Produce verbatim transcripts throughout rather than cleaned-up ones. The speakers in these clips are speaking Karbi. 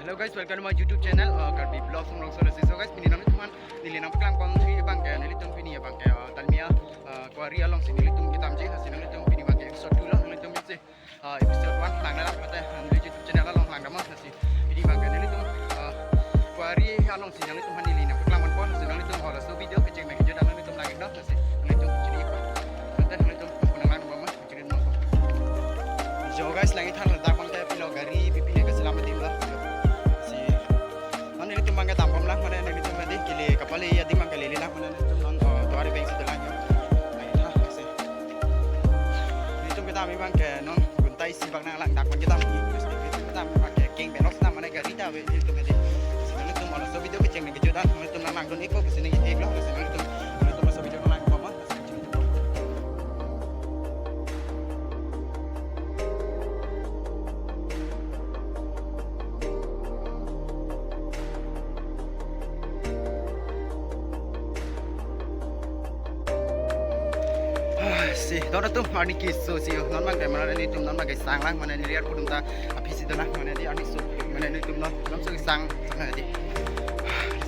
Hello guys, welcome to my YouTube channel, uh, Karbi Vlogs from Rongso. So guys, pini nanglitum aphan neli nangpaklang pon abang ke, nelitum pini abang ke, uh, Dalmia, uh, Quarry alongsi nelitum kedamji, lasi nanglitum pini abang ke episode two lo, nanglitum isi, uh, episode one lang dalam kata, uh, neli YouTube channel along lang dalam, lasi pini abang ke nelitum, uh, Quarry alongsi nanglitum aphan neli nangpaklang pon, lasi nanglitum halaso video kecheng pen kejut nanglitum lang iknon, lasi nanglitum chini iknon. Nanglitum nanglang dalam. Yo guys, lang-itha ladak abang ke pilo gari pipine keselam adim lo. Si. Non nelitum abang ke dambom lang, mane nelitum tadi kele kapale adim abang ke lele lang, mane nelitum non, oh, Tovar pen si dolang yo. Lang-itha, si. Nelitum kedam abang ke non gunta isi abang nanglang dak abang kedam. Nelitum kedam abang ke keng belok nam mane gari ta ave nelitum tadi. Si nelitum halaso video kecheng pen kejut nanglitum nanglangdun ikpo, si neli thek lo, si nelitum, nelitum halaso video nanglang ikpo ma. Ah, si, don atum arni keso si, non abang ke mane nelitum non abang ke sang lang, mane neli arpu atum ta aphi si dolang, mane di arni so, mane nelitum non, non so sang, sang di.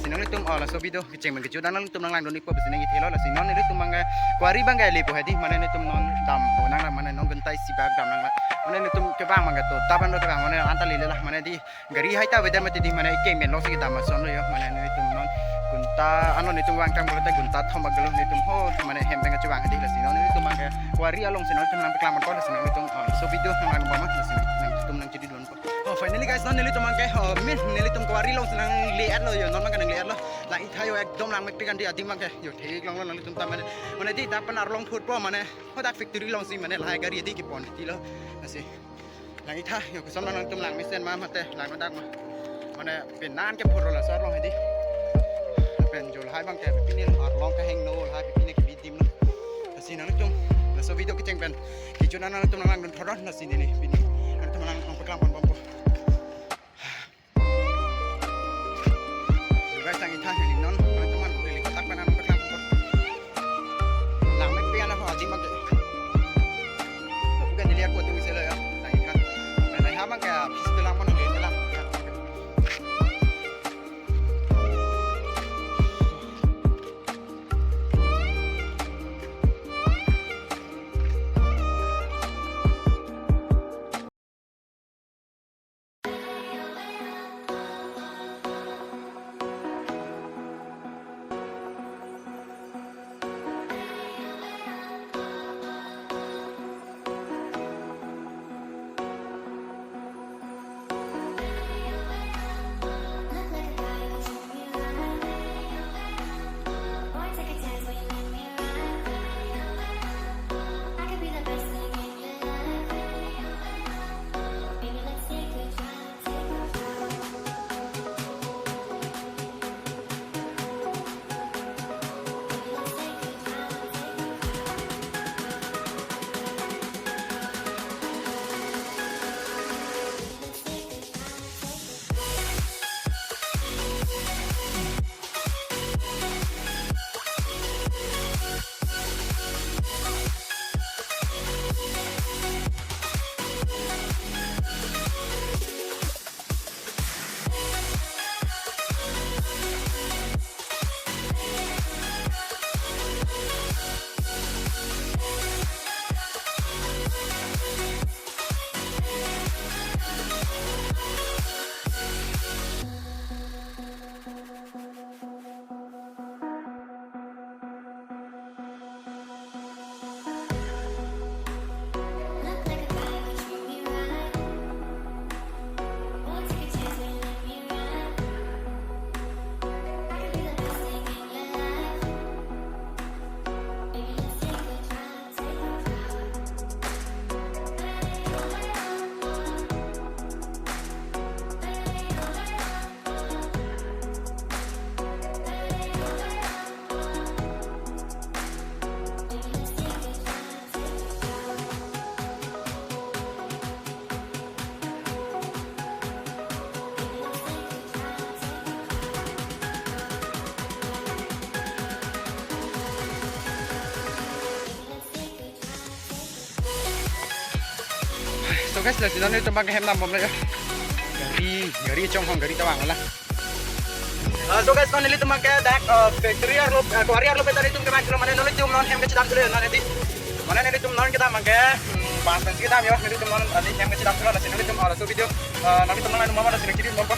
Si nanglitum halaso video kecheng pen kejut nanglitum nanglangdun ikpo, si neli thek lo, lasi non nelitum abang ke Quarry abang ke lepo hedi, mane nelitum non dam, oh, nang, mane non gunta isi abang dam nang, mane nelitum kevang abang ke to, taban do kevang, mane anta lele lah, mane di gari hai ta avedet mati di, mane keng pen lo si kedam ason lo yo, mane nelitum non gunta, ano nelitum vangtang pulote gunta thom abang lo nelitum ho, mane hem pen kachevang hedi, lasi non nelitum abang ke Quarry alongsi nelitum nangpaklang pon, lasi nelitum, oh, halaso video nanglang pon ma, lasi nangtum nangchedidun pon. Oh, finally guys, non nelitum abang ke, oh, min, nelitum Quarry alongsi nangle-et lo yo, non abang ke nangle-et lo. Lang-itha yo, ekdom langmekpik an di adim abang ke yo, theklong lo nanglitum ta mane, mane di ta pen arlong phurpo mane, hadak factory alongsi mane lahai gari di kepon di lo, lasi. Lang-itha yo, koson nanglitum lang mesen ma mate lang dak ma. Mane penan ke phurlo laso arlong hedi. Pen jo lahai abang ke pipine arlong kehingno, lahai pipine kebi adim lo. Lasi nanglitum halaso video kecheng pen kejut nanglitum nanglangdun thor, lasi neli pini nanglitum nangpaklang pon bompo. Guys, lang-itha neli non, teman-teman, neli kotak pen nangpaklang pon. Langmekpik an ho adim abang ke. Bukan neli arpu atum isi lo ya, lang-itha. Mane abang ke aphi si dolang pon, neli dolang. So guys, lasi non nelitum abang ke hem dambom lo ya. Gari Gari chonghong, gari ta vanglo la. Uh, so guys, non nelitum abangke dak, uh, factory arlo, uh, quarry arlo pen ta nelitum kevan chelo, mane nelitum non hem kachedam chelo non edi. Mane nelitum non kedam abangke, hmm, bas pensi kedam yo, nelitum non, uh, hem kachedam chelo, lasi nelitum, uh, laso video, uh, nelitum non mama lasi nelitum non.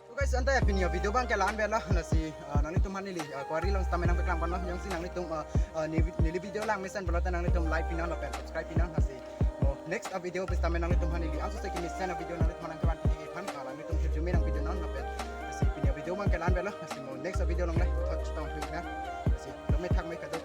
So guys, anta ya pini avideo abangke la-an pen lo, lasi, uh, nanglitum aphan neli, uh, quarry along sitame nangpeklang ponlo, jongsi nanglitum, uh, uh, ne-, neli video lang mesen pulote nanglitum like pinon lapen subscribe pinon, lasi mo next avideo pen sitame nanglitum aphan neli anso seki mesen avideo nanglitum aphan nangkevan piji aphan, uh, nanglitum hirjume nangpinon lapen, lasi pini avideo abangke la-an pen lo, lasi mo next avideo along le thot chetong huik na, lasi lo me thak me kado.